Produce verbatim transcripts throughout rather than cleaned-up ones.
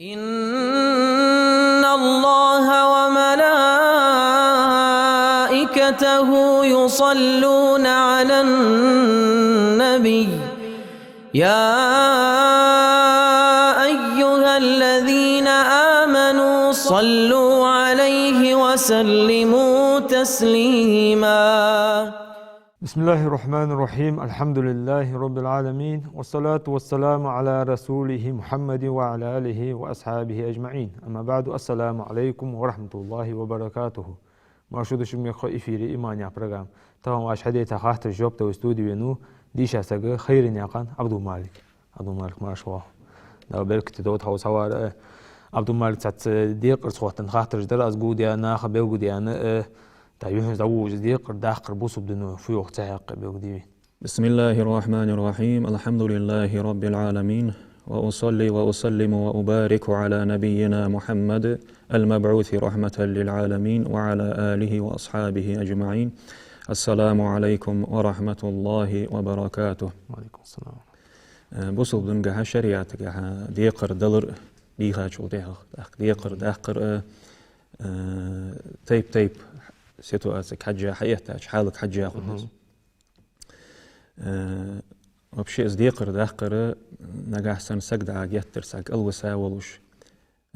إن الله وملائكته يصلون على النبي، يا أيها الذين آمنوا صلوا عليه وسلموا تسليما. بسم الله الرحمن الرحيم. الحمد لله رب العالمين. والصلاة والسلام على رسوله محمد وعلى آله وأصحابه أجمعين. أما بعد. السلام عليكم ورحمة الله وبركاته. Марша доагӀалда шо, мехкахой, эфире «Иман» яха программа. Тахан оаш хьадайта хаттарашта жоп дала студе венав дийша саг Хайрин-Яькъан Ӏабдул-Малик. Ӏабдул-Малик, марша воагӀалва. Дала беркате долда хьо цхьавар. Э, Ӏабдул-Малик, цхьацца декъарца хоттаденна хаттараш дар аз, гулдаь, наха белгалдаь, э, тӀаккха юххьанца дӀаволалуш, из декъар даккхар бусалба дино фу йоах, цу хьакъехьа белгалде вайна. بسم الله الرحمن الرحيم. الحمد لله رب العالمين. وأصلي وأسلم وأبارك على نبينا محمد المبعوث رحمة للعالمين وعلى آله وأصحابه أجمعين. السلام عليكم ورحمة الله وبركاته. وعليكم السلام. Э, бусалба дингахьа, шариатагахьа декъар далар дийхачул тӀехьагӀа, тӀаккха декъар даккхар, э, э, тайп-тайпара ситуацега хьежжа, хьаэттача хьалага хьежжа хул из. Э, вообще, из декъар даккхар, нагахьа санна саг дӀа геттара саг алависа волаш,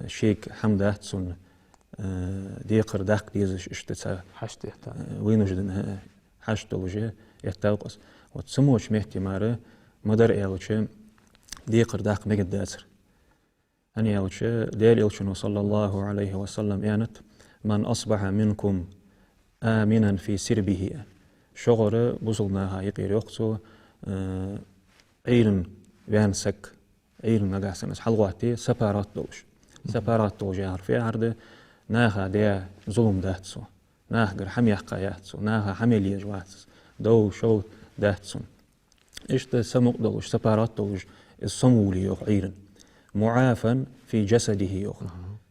шийга хӀама дац цунна, э, декъар даккха дезаш, иштта цхьа хьашт этта, э, вынужден, э, хьашт долаш эттав-кх из. Вот цу мо метте мара, ма дарра аьлча, декъар даккха мегаргдацар. ХӀана аьлча, Даьла Элчано, صلى الله عليه وسلم, аьннад: «من أصبح منكم آمنا في سربه». ШугӀара бусалба наха юкъера, йоах цо, э, Ӏуйрийна ваьнна саг, Ӏуйрийна, нагахьа санна из хьалгӀотте, сапаргӀатта долаш. СапаргӀатта долаш яхар фу яхар да? Наха даь зулам дац цо. Нахагара хӀама яьккха яц цо. Наха хӀама лелаеш вац из. Дов-шовда дац цунна. Иштта самукъа долаш, сапаргӀатта долаш, из сомаволе, йоах, Ӏуйрийна. «معافى في جسده», йоах.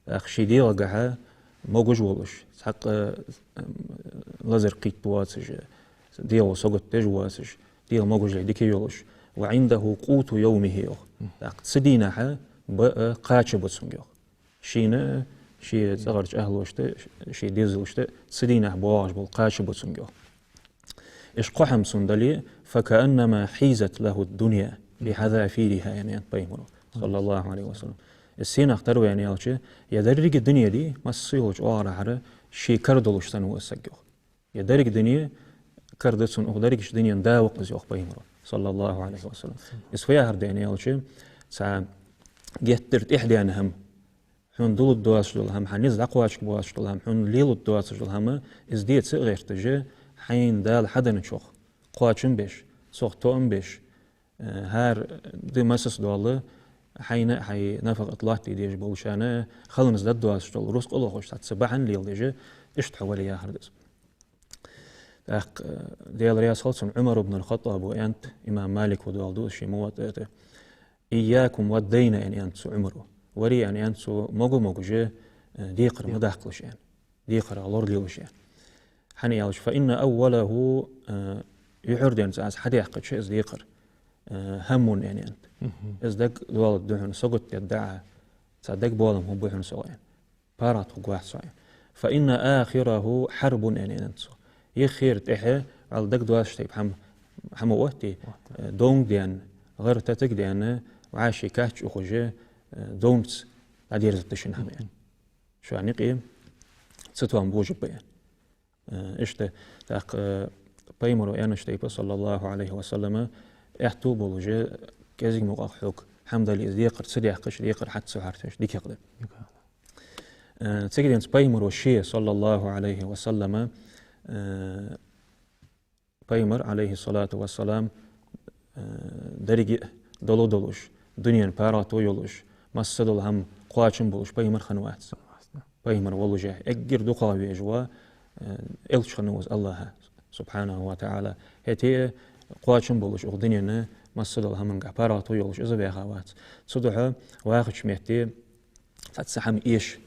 ТӀаккха ший дегӀагахьа могаш волаш, цхьаккха, м, лазар кхийтта воацаш, дегӀо саготдеш воацаш, дегӀа могашал дика йолаш. «وعنده قوت يومه», йоах. ТӀаккха цу дийнахьа баа кхача ба цунга, йоах. Шийна, ший цӀагӀарча ахӀлошта, ший дезалашта цу дийнахьа боагӀаш бола кхача ба цунга, йоах. Иштта кхо хӀама цунна дале, «فكأنما حيزت له الدنيا بحذافيرها», аьннад пайхамаро, صلى الله عليه وسلم. Из сенах тара ва аьлча, е деррига дуне да, масса йолча оагӀорахьара ший кара долаш санна ва из саг, йоах. Е деррига дуне кара да цунна, укх дерригача дунен да ва-кх из, йоах пайхамаро, صلى الله عليه وسلم. Из фу яхар да аьлча, цхьа геттара тӀехдаьнна хӀама, хьона дулларгдоацаш дола хӀама, хьа низ дӀакхоачаргбоацаш дола хӀама, хьона леларгдоацаш дола хӀама, из де ца гӀерташ, хьайна Дала хьаденначох кхоачам беш, цох тоам беш, э, хӀара ди массаза дола, хьайна а, хьай нафакъат лоаттаде дезаш болчарна а халонца даргдоацаш дола рузкъа лохаш, цхьацца бахьан леладеш, иштта хьо вале яхар да из. ТӀаккха, э, Даьла раьза хилва цунна, Ӏумар ибн аль-ХаттӀаба аьннад, имам Малика доаладу ший МуватӀӀа тӀа: «إياكم والدين», аьнна, аьннад цо Ӏумара. Вари, аьнна, аьннад цо, мога-могаш, э, декхар ма даккхалаш, аьнна. Декхарах лоралелаш, аьнна. ХӀана аьлча, «فإن أوله», э, юхьарденна цкъа аз хьадаьккхача из декхар, э, «هم», аьнна, аьннад. Из дагадоаладу хьона, саготдергда Ӏа, цхьа дагабоалам хургба хьона сох, аьнна. ПаргӀата хургвац со, аьнна. «فإن آخره حرب», аьнна, аьннад цо. Юххера тӀехьа, вӀалла дагадоацаш тайпа хӀама, хӀама оттий, э, донг даьнна, гӀар-татаг даьнна, вӀаший кач ухаш, э, довнца дӀадерзаргда шун хӀама, аьнна. Шоана юкъе цатоам божаргба, аьнна. Э, иштта, тӀаккха, э, пайхамаро аьннача тайпара, صلى الله عليه وسلم, аьттув болаш, кӀезига мукъагӀа хьога хӀама дале, из декхар ца даьккхача, декхар хьа ца хьоарчача дикагӀа да. Э, цигара денз пайхамаро ше, صلى الله عليه وسلم, э, пайхамар, عليه الصلاة والسلام, э, деррига а дола долаш, дунен паргӀато йолаш, масса дола хӀама кхоачам болаш пайхамар хиннавац. Пайхамар волаш, эггара дукхагӀа везаш ва, э, элча хиннав из АллахӀа, سبحانه وتعالى. ХӀаьта а кхоачам болаш, укх дунен масса дола хӀамангахьа паргӀато йолаш из ваьха вац. Цудухьа вахача метте цхьацца хӀама эш.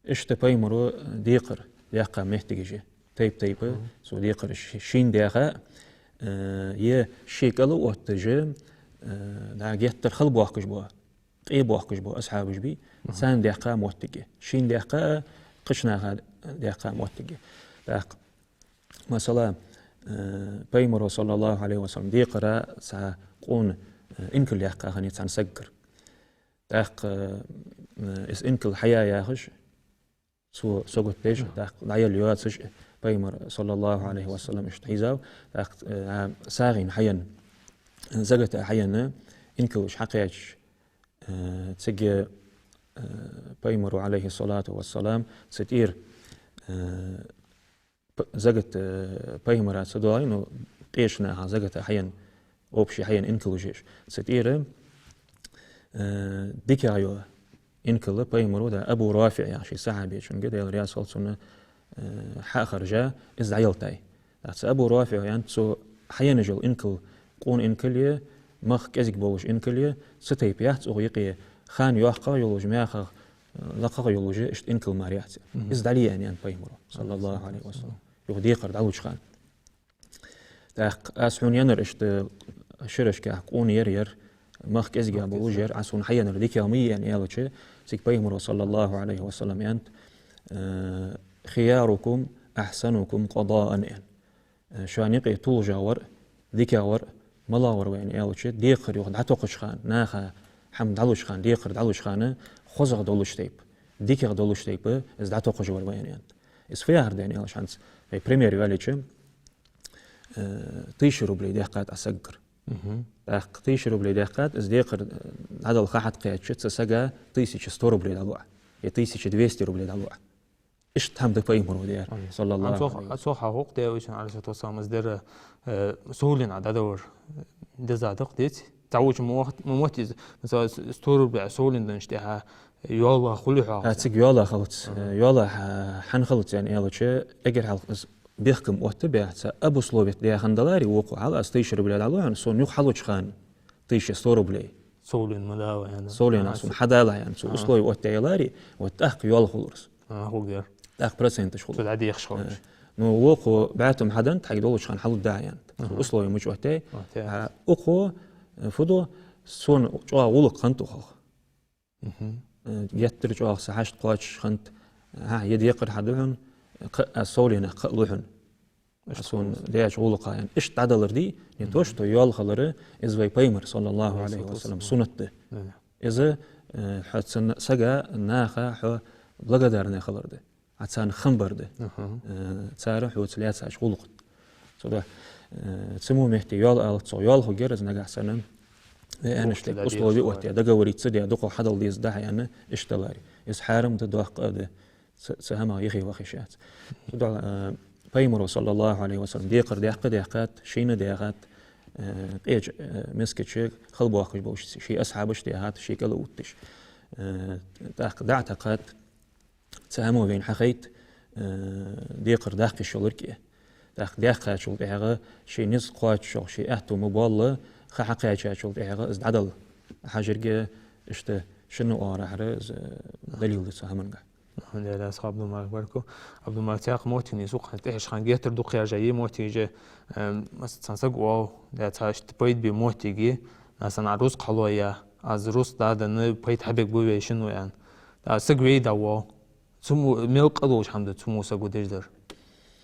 Иштта пайхамаро декхар даьккха моттигаш я тайп-тайпара, цо декхараш шийна даьха, э, е ший кӀал отташ, э, дӀа геттара хала боахкаш бола къе боахкаш бола асхьабаш бий, царна даьккха моттиг я. Шийна даьккха а, кхыча наха даьккха моттиг я. ТӀаккха, масала, э, Пайхамаро, саллаллахӀу Ӏалайхи ва саллам, декхар цхьа къона, э, инкал яьккха хиннай цхьан сагагара. ТӀаккха, э, из инкал хьая яхаш, цо сагот деш, тӀаккха дӀаяла йоацаш, Пайхамар, саллаллахӀу Ӏалайхи ва саллам, иштта хьийзав, тӀаккха, э, сагӀийна хьаенна, заката хьаенна, инкалаш хьакхаьчача, э, цига, э, Пайхамаро, Ӏалайхи ссалату ва ссалам, цу тӀера, э, п-, закат, э, Пайхамара ца доагӀий, ну, къеча наха заката хьаенна, общий хьаенна инкалаш еш. Цу тӀера, э, дикагӀа йола инкал Пайхамаро даь Абу РафиӀ яхача сахьабечунга, Даьла раьза хилва цунна, э, хьахержа, из дӀаялийтай. ТӀаккха цу Абу РафиӀо аьннад, цо хьаенна йола инкал къона инкал я, мах кӀезига болаш инкал я, цу тайпа яц укх юкъе хана йоккхагӀа йолаш, мехагӀа, э, лакхагӀа йолаш, иштта инкал мара яц. Из дӀале аьнна, аьннад Пайхамаро, саллаллахӀу Ӏалайхи ва саллам, юха декхар дӀалуча хана. ТӀаккха аз хьона еннар иштта шерашка къона яр, яр, мах кӀезига болаш яр, Ӏа сона хьаеннар дикагӀа ма йий аьнна аьлча, цига Пайхамаро, саллаллахӀу Ӏалайхи ва саллам, аьннад, э, «خياركم أحسنكم قضاء», аьнна. Э, шоана юкъе толашагӀа вар, дикагӀа вар малагӀа вар ва аьнна аьлча, декхар юха дӀатохача хана, наха хӀама дӀалуча хана, декхар дӀалуча хана, хозагӀа долаш тайпа, дикагӀа долаш тайпа, из дӀатохаш вар ва аьнна аьннад. Из фу яхар да аьнна аьлча, хӀанз вай пример йоалайича, э, тысяча рублей даьккхад Ӏа сагагара. ТӀаккха тысяча рублей даьккхад, из декхар, э, дӀадала ха хьатӀакхаьчача, цу сага тысяча сто рублей дӀалу Ӏа, е тысяча двести рублей дӀалу Ӏа. Иштта хӀама да Пайхамаро даьр, саллаллахӀу Ӏалайхи ва саллам. Цох хьахьокх, Даьла Элчано, Ӏалайхи ссалату ва ссалам, из дар, э, совленна дӀадалар деза да-кх, деций? Цхьаволча мо вахт, мо мотт из, масала, сто рублей совленна деннача тӀехьа йола хулий хьогӀ? А, цига йола хилац, э, йола хьа-, хӀана хилац аьнна аьлча, эггара хьалха из бехкам оттабаь, цхьа обусловить даь хинна даларе вокхо, хьал аз тысяча рублей дӀалу хьона, сона юха хьалуча хана тысяча сто рублей. Совленна ма дала аьнна. Совленна сона хьадала аьнна, цо условие оттадаь яларе, вот тӀаккха йола хулар из. А, хургдар. ТӀаккха проценташ хул. Цо дӀадехаш хилча. Э, ну, вокхо бӀаь тума хьаденнад, хьайга долча хана хьалургда аьннад. Цо условие мича оттаяьй. Оттаяьй. А укхо, э, фу ду, сона чӀоагӀа гӀулакх хиннад укхох. Э, геттара чӀоагӀа са хьашт кхоачаш хиннад, хьа, е декхар хьаду хьона, кхы а совленна кхы а лу хьона. Сона деча гӀулакха аьнна. Иштта дӀадалар дий, не то, что йола хилар, из вай Пайхамара, саллаллахӀу Ӏалайхи ва саллам, суннат да. Из, э, хьо цу на-, сага, наха хьо благодарный хилар да. Хьа царна хам бар да. Э, цар хьоца лаьцача гӀулакха. Цудухьа, э, цу мо метте йола алац цох, йола хургьяр из нагахьа санна. Э, аьнна иштта условие оттаяь, договориться даь, дукха хьадала деза да хьа аьнна, иштта даларе. Из хьарам да, доккха а да. Цу, цу хӀамах юхе ваха йиш яц. Цудухьа, э, Пайхамаро, саллаллахӀу Ӏалайхи ва саллам, декхар даьккха а даьккхад, шийна а даьхад, э, къеча, э, мискача хала боахкаш болча ший асхьабашта а даьхад, ший кӀал а увтташ. Э, тӀаккха дӀа а таьккхад, цу хӀамо вайна хьахайт, э, декхар даккха йиш йолга а. ТӀаккха даьккхачул тӀехьагӀа ший низ кхоачаш йола, ший аьттув ма болла, ха хьакхаьчачул тӀехьагӀа из дӀадала хьажарга иштта шинна оагӀорахьара из далил да цу хӀаманга. Даьла раьза хилва, Ӏабдул-Малик, баркал. Ӏабдул-Малик, цхьаькха моттигаш я укхаза, тӀехьарча хана геттара дукха яьржа я моттигаш, эм, масала, цхьан сага оал, да, цхьа иштта пайда бе моттиг я, масала, рузкъа хьалоя, аз рузкъа дӀаденна, пайда хьабергба вай шиннена аьнна. ТӀаккха саг вай дӀавоал. Цу мо-, мел къа долаш хӀама да цу мо саго деш дар.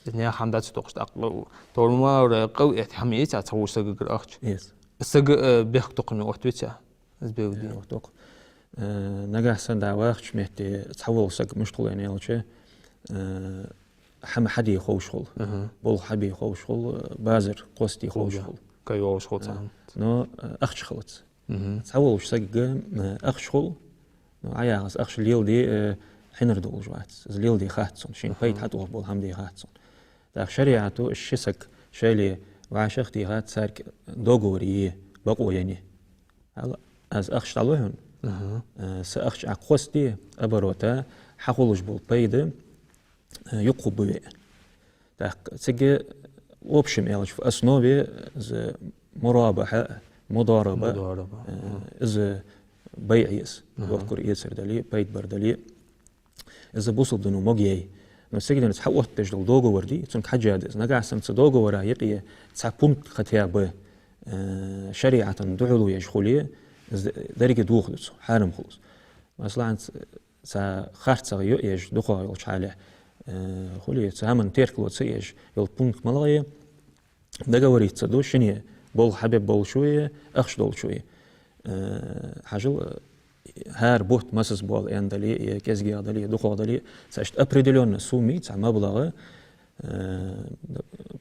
Из наьха хӀама дац тохаш, тӀаккха товр ма вар, къа вита хӀама яц цхьаволча сагагара ахча. Яц. Сага, э, бехктокхаме оттавеций из белгал? Э, оттаву-кх. Э, нагахьа санна дӀавахача метте цхьавола саг мишта хул аьнна аьлча, э, хӀама хьаде ховш хул, болх хьабе ховш хул, э, базар кхоссе ховш хул. Кай йолаш хул цхьа хӀама. Но, э, ахча хилац. Цхьаволча сагага, э, ахча хул, но Ӏа яхаш ахча леладе, э, хьинар долаш вац. Из леладе хац цунна, шийна пайда хьатӀаоха бола хӀама де хац цунна. ТӀаккха шариӀато ши саг шоайла вӀашагӀтехад, царга договор е, бокъо енна. Хьал, аз ахча дӀалу хьона, э, са ахча Ӏа кхоссе, оборота, хьахулаш бола пайда, э, юкъе хургба вай. ТӀаккха цига, в общем аьлча, в основе из мурабахьа, мудараба, э, из байӀ я из, дохкар-эцар дале, пайда бар дале, из бусалба дино могаяьй. Но сагага цхьа оттадеш дола договор дий, цунга хьежжа да из. Нагахьа санна цу договора юкъе цхьа пункт хотя бы, э, шариӀата духьала еш хуле, Из деррига дохаду цо, хьарам хул из. Масала, цхьа харцахьа йо еш, дукхагӀа йолча хьале, э, хуле, цхьа хӀаман теркало ца еш йола пункт малагӀа я, договориться ду шинне, болх хьабе болчои, ахча долчои. Э, хьажал, э, хӀара бутт масаза бола аьнна дале, е кӀезигагӀа дале, дукхагӀа дале, цхьа иштта определённая сумма, цхьа маблагӀа, э,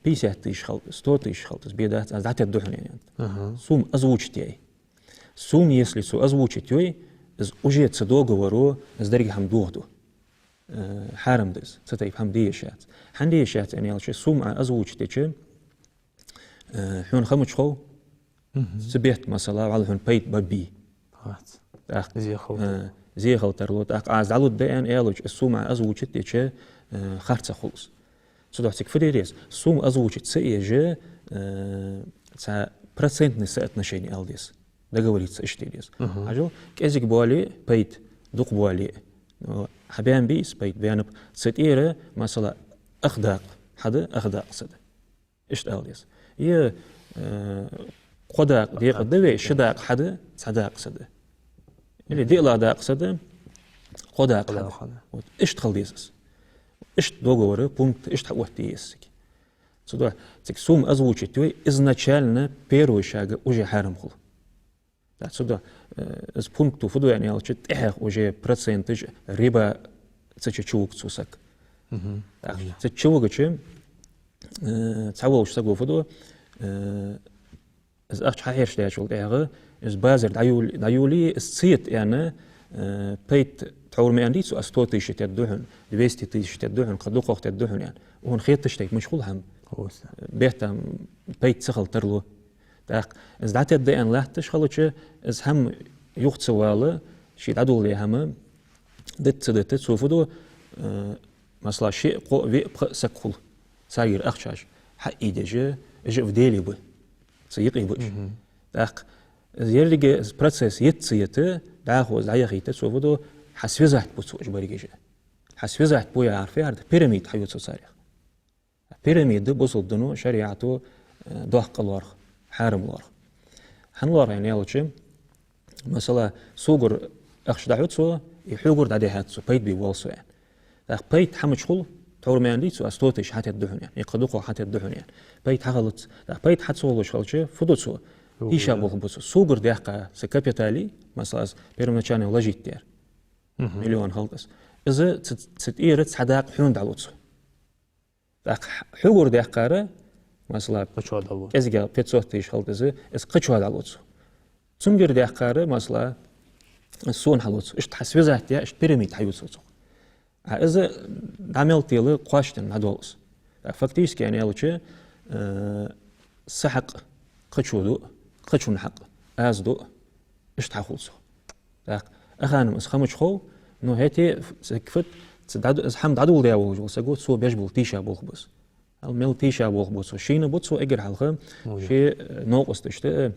пятьдесят тысяч хилда, сто тысяч хилда, из бе дац, аз дӀатедду хьона, аьнна. Сумма озвучить яьй. Сумма если цо озвучить йой, из уже цу договоро из деррига хӀама дохаду. Э, хьарам да из, цу тайпа хӀама де йиш яц. ХӀана де йиш яц аьнна аьлча, сумма Ӏа озвучить йича, э, хьона хӀама чу хов, цу бетта, масала, вӀалла хьона пайда бабий. ТӀаккха, зе хила, э, зе хила тарлу. ТӀаккха аз дӀалургда аьнна аьлча, из сумма Ӏа озвучить йича, э, харцахьа хул из. Цудухьа цига фу де деза? Сумма озвучить ца еш, э, цхьа процентный соотношение ала деза. Договориться иштта де деза. Хьажал, кӀезига боале пайда, дукха боале. Ну, хьабаьннабий из пайда, баьннаб. Цу тӀера, масала, ах дакъа хьада, ах дакъа са да. Иштта ала деза. Е, э, кхо дакъа декъа да вай, ши дакъа хьада, цхьа дакъа са да. Или диълагӀа дакъа са да, кхо дакъа хьада. Вот, иштта хила деза из. Иштта договора пункт, иштта хьаоттае еза цига. Цудухьа цига сумма озвучить йой, изначально первый шаг уже хьарам хул. ТӀаккха цудухьа, э, из пункто фу ду аьнна аьлча, тӀехьа уже проценташ, риба цу чу чувуг цо саг. ТӀаккха цу чу чувугача, э, цхьаволча саго фу ду, э, из ахча хьахьерча даьчул тӀехьагӀа, из базар дӀайоле, дӀайоле, из ца йита аьнна, э, пайда тхьовра ма аьннадий цо, аз сто тысяч тедду хьона, двести тысяч тедду хьона, кхы дукхагӀа тедду хьона аьнна. Укхун хеташ тайпа мишта хул хӀама. Бетта пайда ца хила тарлу. ТӀаккха из дӀатедда аьнна латташ хилча, из хӀама юха ца вала, ше дӀадоладаь хӀама дита ца дита, цо фу ду, э, масала, шиъ, кхоъ, виъ, пхиъ саг хул. Царгара ахчаш хьаийдеш, уж а в деле ба. Цу юкъе ба уж. ТӀаккха из еррига из процесс йита ца йита, дӀахо из дӀаяхийта, цо фу ду, хьасвязать бу цо уж берригаш а. Хьасвязать бу яхар фу яхар да, пирамида хьаю цо царех. Пирамида бусалба дино, шариӀато, э, доккха лоархӀ, хьарам лоархӀ. ХӀана лоархӀ аьнна аьлча, масала, согара ахча дӀахьу цо, и хьогара дӀадихьад цо, пайда бе воалл со аьнна. ТӀаккха пайда хӀама чу хул, тхьовра ма аьннадий цо, аз сто тысяч хьатедду хьона аьнна, е кхы дукхагӀа хьатедду хьона аьнна. Пайда хьахилац. ТӀаккха пайда хьа ца хулаш хилча, фу ду цо? Тийша болх бу цо. Согара даьккха са капитали, масала, аз первоначально вложить даьр. Миллион хилда из. Из цу, цу тӀера цхьа дакъа хьона дӀалу цо. ТӀаккха хьогара даьккхар, масала, кхычоа дӀалу. КӀезига пятьсот тысяч хилда из, из кхычоа дӀалу цо. Цунгара даьккхар, масала, сона хьалу цо. Иштта хьасвязать яь, иштта пирамида хьаю цо цох. А из дӀа мел тела кхоачаш дӀадоал из. ТӀаккха фактически аьнна аьлча, э, са хьакъ кхычо ду, кхычун хьакъ аз ду, иштта хьахул цох. ТӀаккха аханам из хӀама чу хов, но хӀаьта цига фат, цу дӀад-, из хӀама дӀадоладаь волаш вола саго, цо беш бола тийша болх ба из. Хьал мел тийша болх бу цо. Шийна бу цо эггара хьалха, ший, э, новкъосташта,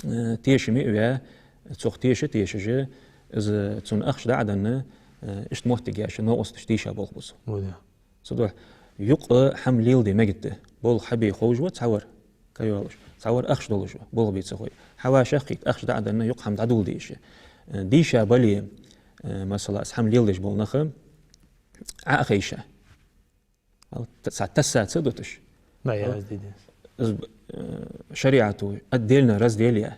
э, тешаме а ваь, цох теша а тешаш, из цунна ахча дӀа а денна, э, иштта моттиг яьча новкъосташта тийша болх бу цо. Цудухьа юкъа хӀама леладе мегаргда. Болх хьабе ховш ва цхьавар, ка йолаш, цхьавар ахча долаш ва, болх бе ца хой. ХьавӀашагӀкхийтта, ахча дӀа а денна, юкъа хӀама дӀадоладе йиш я. Э, дийша бале, э, масала, из хӀама леладеш бола нах, Ӏа а хайша. Ал-, т-, цхьа тасса ца дуташ. Из, э, шариӀато отдельно разделе,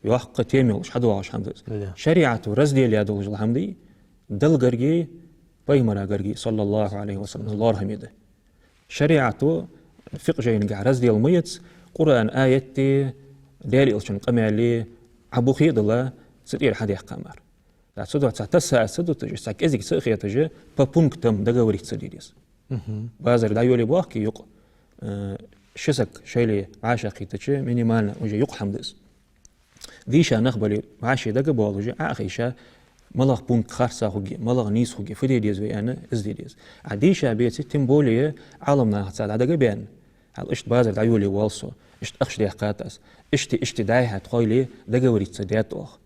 йоккха тема йолаш хьадоагӀаш хӀама да из. ШариӀато разделе долаш дола хӀама да, Далла гарга, пайхамара гарга, саллаллахӀу Ӏалайхи ва саллам, лоархӀаме да. ШариӀато фикъхӀ жайнагахь раздел ма яц, Къуръан аятеи, Даьла элчан къамаьли, Ӏа бухе а дала, цу тӀера хьадаьккха мара. ТӀаккха цудухьа цхьа тасса ца дуташ, цхьа кӀезига ца хеташ, по пунктам договориться де деза. Базар дӀайоле бохки юкъа, э, ши саг шоайла вӀашагӀкхийтача, минимально уже юкъа хӀама да из. Дийша нах бале, вӀаший дагабоалаш, Ӏа а хайша, малагӀа пункт харцахьа хургья, малагӀа нийса хургья, фу де деза вай аьнна, из де деза. Ӏа дийша беце, тем более, Ӏаламнахаца дӀадагабаьнна, хьал иштта базар дӀайоле воалл со, иштта ахча даьккхад аз, иштта, иштта дӀайихьа тхоайла договориться даьд оаха.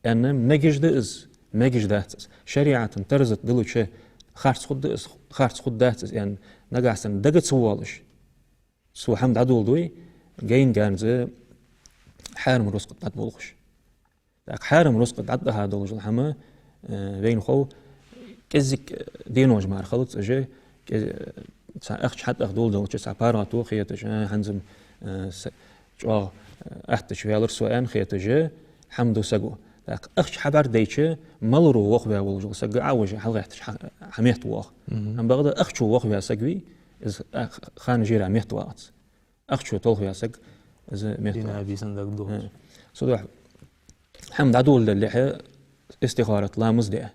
Аьнна, мегаш да из, мегаш дац из. ШариӀатан тарзат далуча харц хургда из, харц хургдац из аьнна, нагахьа санна дага ца воалаш, цо хӀама дӀадоладой, гайна-гаьнза хьарам рузкъа тӀа дӀаболхаш. ТӀаккха хьарам рузкъа дӀатӀадаха долаш дола хӀама, э, вайна хов, кӀеззига, э, денош мара хилац уж, кӀез-, э, цхьа ахча хьатӀадоладелча, цхьа паргӀато хеташ, а, хӀанз-м, э, с-, чӀоагӀа, э, аттача ваьлар со аьнна хеташ, хӀама ду саго. ТӀаккха ахча хьабӀаргадайча, маларо вохаваь волаш вола саг а уже хьалгӀетташ хьа-, хьа метта воагӀа. Мгм. Амма бакъда ахчо вохаваь саг вий, из а х-, ханна жира метта вагӀац. Ахчо толхаваь саг, из метта вагӀац. Дина бийсан дагадоагӀаш. Э. Цудухьа хӀама дӀадоладалалехьа, истихарат ламаз де.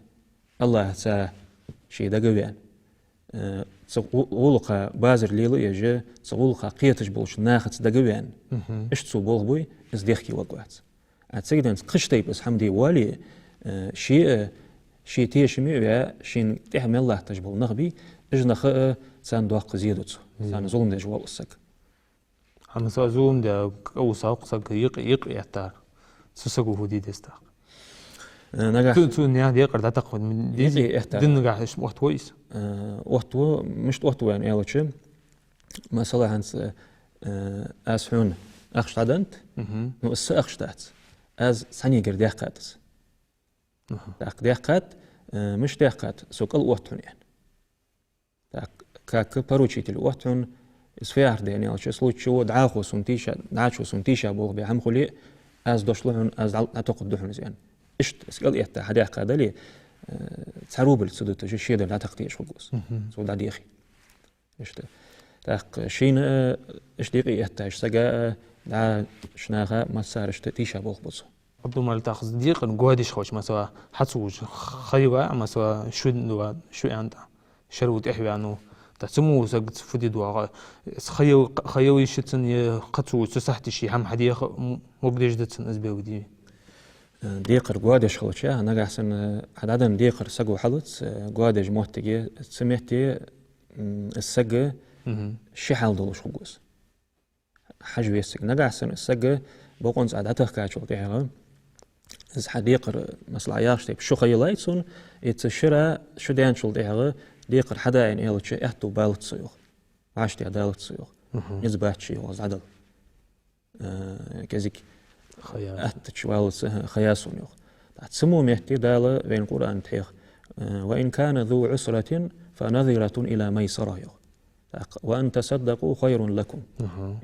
АллахӀаца ший дагавена. Э, цу гӀу-, гӀулакха базар лела еш, цу гӀулакха кхеташ болча нахаца дагавена. Мгм. Иштта цо болх буй, из дехке варгвац. А цига денз кхыча тайпа из хӀама де воале, э, ше, э, ший тешаме а ваь, шийна тӀехьа мел латташ бола нах бий, уж нах а, э, царна доккха зе ду цо. Мгм. Царна зулам деш вола из саг. Амма со зулам де, кӀалвиса воккха саг юкъе, юкъе эттар. Цу саго фу де деза тӀаккха? Э, нагахь цу, цу наьха декхар дӀатакха, м, юкъе эттар. Дин нагахь иштта оттавой из? Э, оттаво, мишта оттаво аьнна аьлча, масала, хӀанз, э, аз хьона ахча дӀаденнад, мгм, ну, из са ахча дац. Аз цхьаннегара даьккхад из. Аха. ТӀаккха даьккхад, э, мишта даьккхад, со кӀалотт хьона аьнна. Так, как поручитель отт хьона, из фу яхар да аьнна аьлча, случай чего, дӀахо сона тийша, дӀахо сона тийша болх бе хӀама хуле, аз дошлу хьона, аз дӀал-, дӀатокхаргда хьона из аьнна. Иштта из кӀалэтта хьадаьккха дале, э, цхьа рубль ца дуташ, шедар дӀатакха дезаш хургва из. Мгм. Цо дӀадехе. Иштта. ТӀаккха шийна, э, иштта юкъе эттача сага, э, дӀа шнаха массарашта тийша болх бу цо. Абдул-Малик, тӀаккха из декхар гоадеш хилча, масала, хьа ца вувцаш ха йила, масала, шу ду, шу аьнна тӀа, шера тӀехваьннав. ТӀаккха цу мо саг фу де деза? Из ха йил-, ха йила йиш я цун, е ха ца вувцаш цу сахьте ше хӀама хьадеха м-, могадеш да цун, из белгалде. Э, декхар гоадеш хилча, нагахь санна хьа дӀаденна декхар саго хьалац, э, гоадеш моттиг я, цу метте, м, из саг, мгм, ши хьал долаш хургва из. Хьажа веза саг. Нагахь санна саг бокъонца Ӏа дӀатахкачул тӀехьагӀа, из хьа декхар, масала, яхача тайпара шу ха йилай цунна, из цу шера шу даьнначул тӀехьагӀа декхар хьада аьнна аьлча, аьттув балац цо, йоах. ВӀаштӀехьадалац цо, йоах. Мгм. Низ бац ший, йоах, из дӀадала. Э, кӀезига аттача валац, аха, ха я сона, йоах. ТӀаккха цу мо метте Дала вайна Къуръан тӀа йоах, э, «وإن كان ذو عسرة فنظرة إلى ميسرة», йоах. ТӀаккха, «وأن تصدقوا خير لكم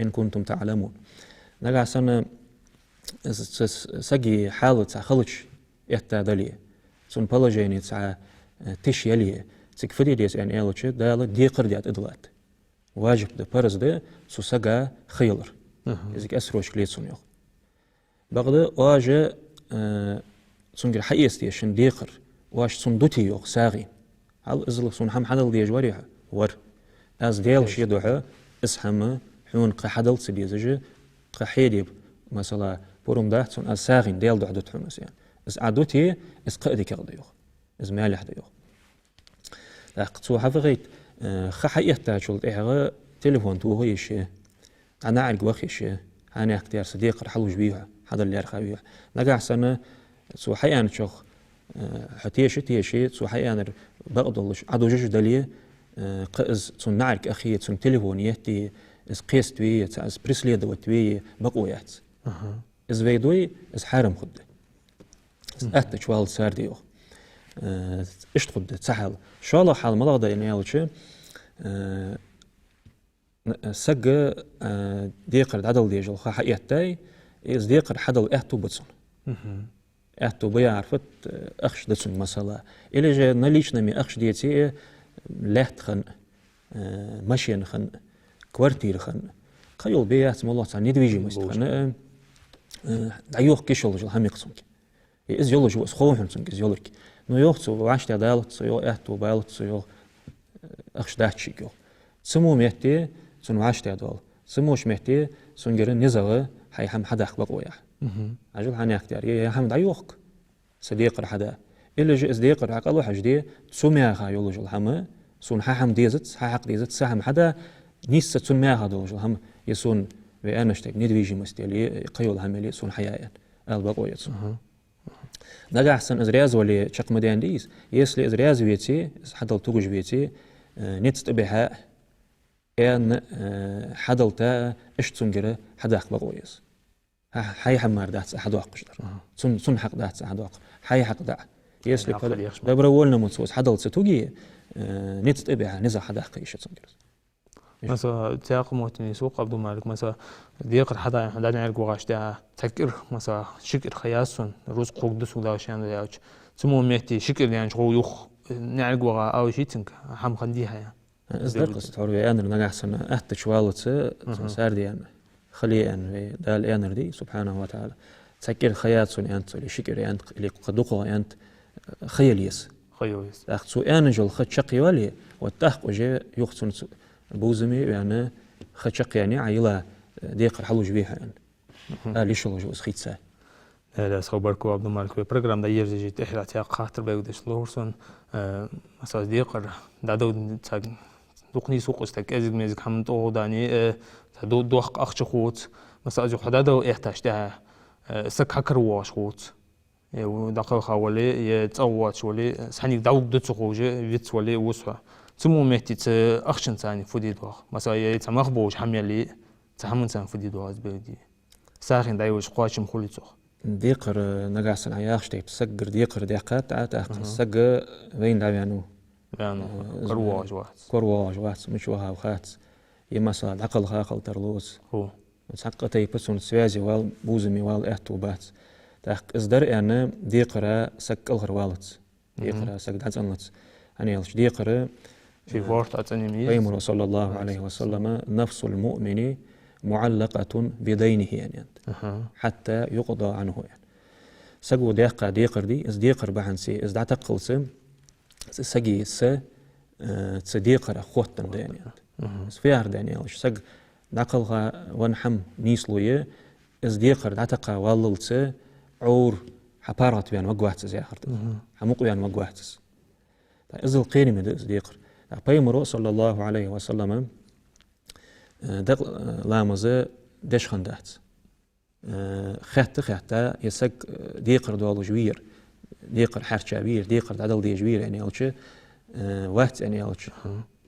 إن كنتم تعلمون». Нагахь санна, с-, с-, сага хьал цхьа халача этта дале, цун положени цхьа, э, тиша яле, цига фу де деза аьнна аьлча, Дала декхар даь тӀадиллад. Важиб да, парз да цу сага ха ялар. Из отсрочка ле цунна, йоах. Бакъда оаш, э, цунгара хьаэца деза шун декхар, оаш цунна дутий, йоах, сагӀийна. Хьал иззал сона хӀама хьадала дезаш варий хьо? Вар. Аз Даьла ше духьа из хӀама хьона кхы хьадала ца дезаш, кхы хье де, масала, пурам дац сона, аз сагӀийна Даьла духьа дут хьона из, аьнна. Из Ӏа дите, из кхы а дикагӀа да, йоах. Из маьлехь да, йоах. ТӀаккха цо хьавахийта, э, ха хьаэттачул тӀехьагӀа телефон тоха йиш я, дӀа наӀарга ваха йиш я, хьанехк тера са декхар хьалуш вий хьо, хьадала лаьрхӀа вий хьо. Нагахь санна цо хьааьнначох, э, хьо теша, теша, цо хьааьннар бакъдолаш Ӏадужаш дале, э, кхы из цунна наӀарга ахе, цунна телефон етте, из кхеставе, цхьа из преследовать ве бакъо яц. Аха. Из вай дой, из хьарам хургда. Из аттача валац цар де, йоах. Э, иштта хургда цхьа хьал. ШоллагӀа хьал малагӀа да аьнна аьлча, э, н-, сага, э, декхар дӀадала дезаш дола ха хьаэттай, из декхар хьадала аьттув ба цунна. Аьттув ба яхар фуд, э, ахча да цунга, масала. Или же наличными ахча деце, э, лаьтта хинна, э, машен хинна, квартира хинна. Кхы йола бе яц, моллагӀа цхьа недвижимость хинна, э, э, дӀайохка йиш йолаш йола хӀама я-кх цунга. Из йолаш ва, из хов хьона цунга из йолга. Ну, йоах цо, вӀаштӀехьадалац цо, йоах, аьттув балац цо, йоах, э, ахча дац шийга, йоах. Цу мо метте цунна вӀаштӀехьадоал. Цу мо метте цунгара низагӀа хьай хӀама хьадаккха бакъо я хьа. Мгм. Хьажал хьанехк тера, е, е хӀама дӀайохка, са декхар хьада. Или же из декхар хьакъал хьажде, цу мехка йолаш йола хӀама, сона хьа хӀама дезац, хьа хьакъ дезац, са хӀама хьада, нийсса цун мехка долаш йола хӀама, е сона, вай аьннача тайпара, недвижимость яле, е кхы йола хӀама яле, сона хьая аьнна, ала бакъо я цунна. Мгм. Нагахь санна из раьза вале, чакх ма даьннадий из. Если из раьза веце, из хьадала тугаш веце, э, низ тӀабихьа, аьнна, э, хьадалийта, иштта цунгара хьадаккха бакъо я из. Хьа-, хьай хӀама мара дац Ӏа хьадоаккхаш дар. Аха. Цун, цун хьакъ дац Ӏа хьадоаккхаш. Хьай хьакъ да. Если хьай хьакъ хӀа-, дехаш ма. Добровольно мо цо из хьадала ца туге, э, низ тӀабихьа, низах хьадаккха йиш я цун кӀира. Масала, цхьаькха моттиг нийслу, Ӏабдул-Малик, масала, декхар хьадаьнна, хьо дӀанаӀарга вагӀаш тӀехьа, цхьа кӀира, масала, ши кӀира ха яц сона, рузкъа хургда сога Дала шийна аьнна аьлча. Цу моменте ши кӀира даьннача хьо юха, э, наӀарга вагӀа ала йиш йий цунга, хӀама хиннадий хьа? Из дар къаьста хьо вай аьннар, нагахьа санна аттача валлалца, цун сарде аьнна, хила аьнна вай Дала аьннар дий, субхьанаху ва таӀала. Цхьа кӀира ха яц сона аьннад цо, или ши кӀира аьннад, или кхы дукхагӀа аьннад, ха яла еза. Ха яла еза. ТӀаккха цо аьнна йола ха чакхйоале, вот тӀаккха уже юха цунна цу бувзаме а ваьнна, ха чакхъяьннай, Ӏа йила, э, декхар хьалуш вий хьо аьнна. Мгм. Ала йиш йолаш ва из хийца. Э, Даьла раьза хилва, баркал, Ӏабдул-Малик, вай программа дӀайирзача тӀехьа цхьаькха хаттар бегадеш ловр сона, э, масала, декхар дӀадала цхьа дукха нийслу-кх из, цхьа кӀезиг-мезиг хӀама тӀагӀолла дале, э, цхьа ду-, доккха ахча хувц, масала, из хьо дӀадала эттача тӀехьа, э, саг хьакаравоагӀаш хувц. Е у дӀакхелха вале, е цӀагӀа воацаш вале, цхьаннега дӀавугаргда ца ховш, вицвале, вус хьо. Цу моменте цу ахчанца фу де доагӀа? Масала, е цхьа мах болаш хӀама яле, цу хӀаманца фу де доагӀа, из бегадий. СагӀийна дӀайолаш кхоачам хулий цох? Декхар, э, нагахьа санна Ӏа яхача тайпара, сагагара декхар даьккхад Ӏа, тӀаккха саг вайна дӀаваьннав. Ваьннав, э, коравоагӀаш вац. КоравоагӀаш вац, мича вахав хац. Е, масала, дӀакхелха хила тарлу из. Ху. Цхьаккха тайпа цун связе вала, бувзаме вала аьттув бац. ТӀаккха из дар аьнна, декхара саг кӀалхарвалац. Мгм. Декхара саг дӀацӀенлац. ХӀана аьлча декхар, ший, э, форд ацӀаним йий. Пайхамара, саллаллаху Ӏалайхи ва саллама, «نفس المؤمن معلقة بدينه», аьннад. Аха. «حتى يقضى عنه», аьнна. Саго даьккха декхар дий, из декхар бахьанце, из дӀатакхалца, цу сага са, э, цу декхарах хоттаденна да, аьннад. Мгм. Из фу яхар да аьлча, саг дӀакхелха венна хӀама нийслу е, из декхар дӀатакха валлалца, Ӏовр хьапаргӀатваьнна варгвац из яхар да. Мгм. Хьамукъаваьнна варгвац из. ТӀаккха иззал кхераме да из декхар. ТӀаккха Пайхамара, саллаллаху Ӏалайхи ва саллама, э, дакъа, э, ламаз деш хиннадац. Э, хетта-хетта, е саг, э, декхар долаш вийра, декхар хьарча вийра, декхар дӀадала дезаш вийра аьнна аьлча, э, вац аьнна аьлча,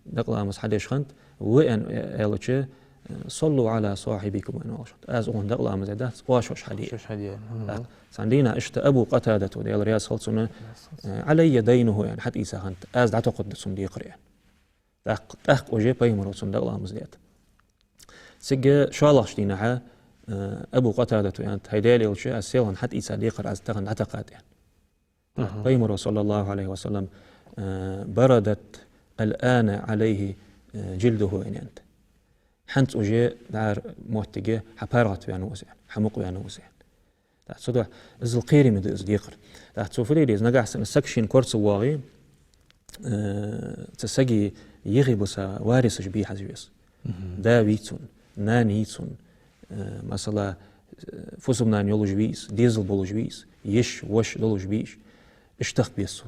дакъа ламаз хьадеш хиннад, ва аьнна аьлча, э, «صلوا على صاحبكم», аьнна оалаш хиннад. Аз укхунна дакъа ламаз даьдац, оаш-оаш хьаде. Оаш-оаш хьаде. Мгм. ТӀаккха цхьан дийнахьа иштта Абу Къатадата, Даьла раьза хилва цунна, э, «علي دينه», аьнна, хьатӀаийца хиннад, аз дӀатохаргда цун декхар, аьнна. ТӀаккха, тӀаккха уже Пайхамара цунна дакъа ламаз даьд. Цига шоллагӀча дийнахьа, э, Абу Къатадата аьннад: «ХӀай Даьла Элча, аз селхан хьатӀаийца декхар аз тахан дӀатакхад», аьнна. Аха. Пайхамара, саллаллаху Ӏалайхи ва саллам, э, «بردت الآن عليه جلده», аьннад. ХӀанз уже дӀара моттиге хьапаргӀатваьннав из, аьнна, хьамукъаваьннав из, аьнна. ТӀаккха цудухьа иззал кхераме да из декхар. ТӀаккха цо фу де деза, нагахьа санна саг шийна кора ца воагӀе, э, цу сага юхебиса варисаш бе хьажа веза. Мгм. Да вий цун, нана йий цун, э, масала, э, фусам-нана йолаш вий из, дезал болаш вий из, йиша, воша долаш бий уж. Иштта тахка беза цо.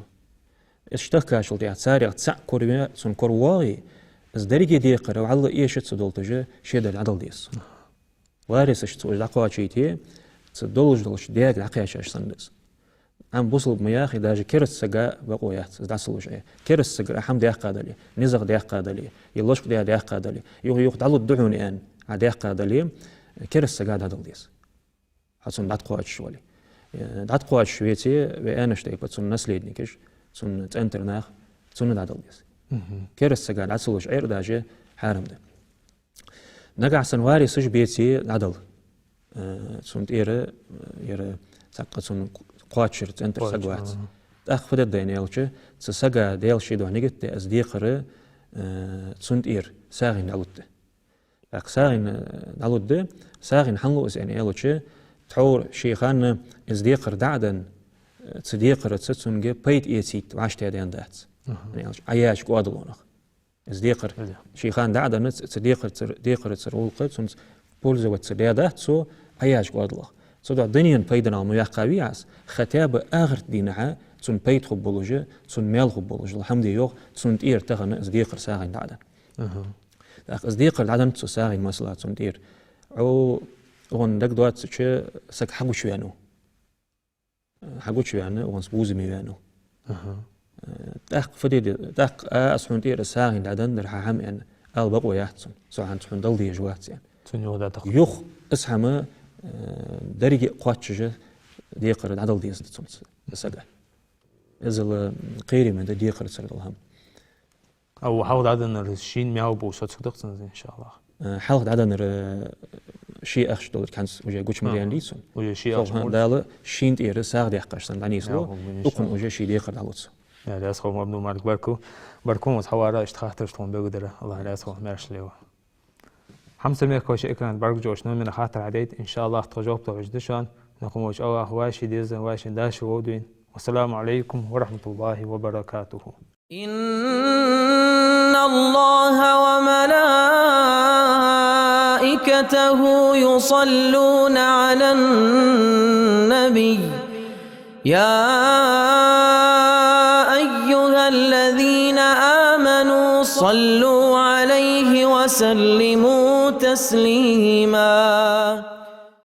Иштта тахкачул тӀехьагӀа царех цаӀ кораве, цун кора воагӀе, из деррига декхар вӀалла эша ца долийташ, шедар дӀадала деза цунна. Варисашца уж дӀакхоачийте, цу долаш долча даьга дӀакхаьчача санна да из. Амма бусалба ма яхий, даже кераста сага бокъо яц из дӀа ца луш Ӏе. Кераста сагара Ӏа хӀама даьккха дале, низагӀа даьккха дале, е лочкъадаь даьккха дале, юха-юха дӀалургда хьона аьнна Ӏа даьккха дале, кераста сага дӀадала деза, хьо цунна дӀатӀакхоачаш вале. Э, дӀатӀакхоачаш веце, вай аьннача тайпара цун наследникаш, цун цӀен тӀара нах, цунна дӀадала деза. Мгм. Кераста сага дӀа ца луш Ӏер даже хьарам да. Нагахьа санна варисаш беце дӀадала. Э, цунна тӀера, э, яра цхьаккха цунна кхоачара цӀен тӀара саг вац. Кхоачара, аха. ТӀаккха фу дергда аьлча, цу сага Даьла ший духьа нигат даь, из декхар, э, цунна тӀера сагӀийна дӀалургда. ТӀаккха сагӀийна, э, дӀалургда, сагӀийна хӀана лу из аьлча, тхьовра ший хана из декхар дӀа а денна, э, цу декхарца цунга пайда эцийта вӀаштӀехьадаьнна дац. Аха. Аьлча, Ӏа яьча кӀодалонах. Из декхар ший хана дӀа а денна, ц-, цу декхарцара, декхарцара гӀулакх, цунца пользоваться даь дац цо, Ӏа яьча кӀодалах. Цудухьа дунен пайданал ма яьккхавий Ӏа из, хотя бы ахарта дийнахьа цунна пайда хургболаш, цунна маьл хургболаш хӀама де йоах, цунна тӀера тахан из декхар сагӀийна дӀа а денна. Аха. ТӀаккха из декхар дӀаденнад цо сагӀийна, масала, цунна тӀера. Ӏо, укхунна дагадоацача, саг хьагучаваьннав. Хьагучаваьнна, укхунца бувзаме ваьннав. Аха. Э, тӀаккха фу де де, тӀаккха, а, аз хьона тӀера сагӀийна дӀаденнадар хьа хӀама аьнна, ала бокъо яц цунна, со хӀанз хьона дала дезаш вац аьнна. Цунна юха дӀатохаргда. Юха из хӀама э, деррига кхоачаш декхар дӀадала деза да цунца сага. Иззал кхераме да декхарцара дола хӀама. Укх хьалха дӀаденнар шийна мел ба соцаргда-кх цунна, иншааллахӀ. Э, хьалха дӀаденнар, э, ший ахча долаш хӀанз уже гуча ма даьннадий цун. Уже ший ахча ма даьлла, шийна тӀера сагӀа дехкаш санна дӀанийслу, укхунна уже ший декхар дӀалу цо. Раьза хилва, Абдул-Малик, баркал. Баркал хьона хьаварах, иштта хаттараш тхона бегадара. АллахӀ раьза хилва, маьрша лелаш. Хьамсара мехкахой, шоай экрана бӀаргагуш йолча номера хаттар хьадайта, иншааллахӀ, тхо жоп тохаш да шоана. Накхам волча АллахӀа вай ший деза, вай ший дашо вовдийна. والسلام عليكم ورحمة الله وبركاته. إن الله وملائكته يصلون على النبي، يا أيها الذين آمنوا صلوا عليه وسلموا تسليما.